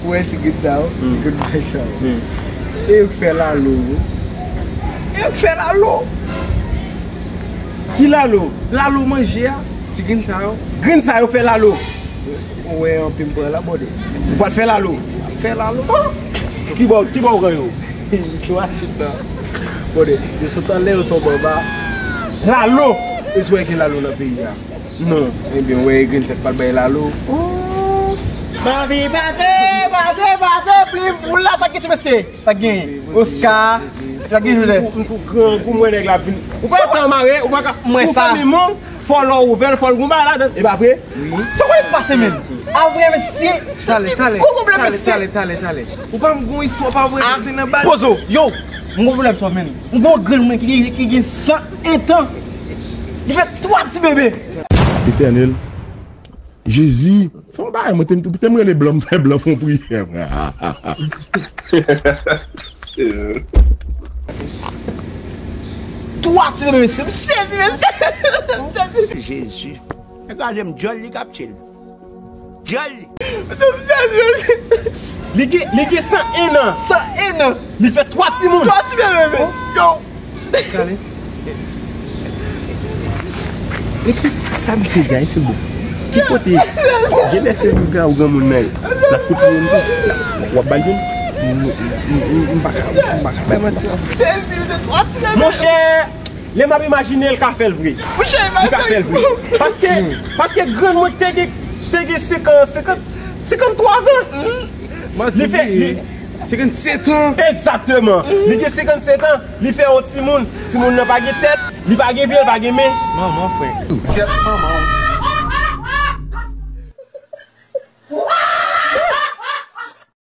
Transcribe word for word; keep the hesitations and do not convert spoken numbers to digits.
Ou wè ti grenn sa yo? Ti grenn bagay sa yo. E yo k fè lalo. E yo k fè lalo. Ki lalo? Lalo manje a. Ti grenn sa yo. Grenn sa yo fè lalo. Ou wè anpi m pran la, bòde. Ou pral fè lalo. Fè lalo. Ki bò, ki bò ou rann yo? Sou machin nan. Bòde, yo sot anlè, yo tonbe anba. Lalo! E si w wè gen lalo nan peyi a? Non. Ebyen, ou wè grenn sa k pral bay lalo. M anvi pase, pase, pase, plim, ou la, sa ki se mesye? Sa genyen? Oscar, sa genyen jodi? Ou, ou, ou grangou, mwen nèg la vin. Ou pa tan mare, ou pa ka. Mwen sa. Fanmi mwen, fò lè w ouvè l, fò l gon bagay ladan l. E pa vre? Wi. Sa w pase, men? A vre, mesye. Talè, talè, talè, talè, talè, talè. Ou pa m gon istwa pa vre, ah, te nan bal. Pozo, yo, m gon pwoblèm sou men. M gon grann mwen ki gen, ki gen san en tan. Li fè twa ti bebe. Etènèl, Jezi, fè yon bagay, mwen te, te m rele blan, m fè blan fè yon priyè. Twa ti bebe, mesye, m sezi, mesye. Jezi. E kraze m, djòl li k ap tye l. Djòl li. Mesye, m sezi, mesye. Li gen, li gen san en an. San en an. Li fè twa timoun. Twa ti bebe, men. Yo. Kale. E ki sa misye di a, se bon. Ki kote? Gen lè se yon gran, yon granmoun nan, l ap fout moun tou. W ap ba l vin? M, m, m, m pa ka, m pa ka bay manti. Monchè, lè m ap imajine l ka fè l vre. Li ka fè l vre. Paske, paske grann mwen te gen, te gen senkant, senkant, senkanntwa zan. Li fè, li, senkannsèt an. Egzakteman. Li gen senkannsèt an, li fè yon timoun. Timoun nan pa gen tèt, li pa gen pye, li pa gen men. Manman, frè. Kèt manman.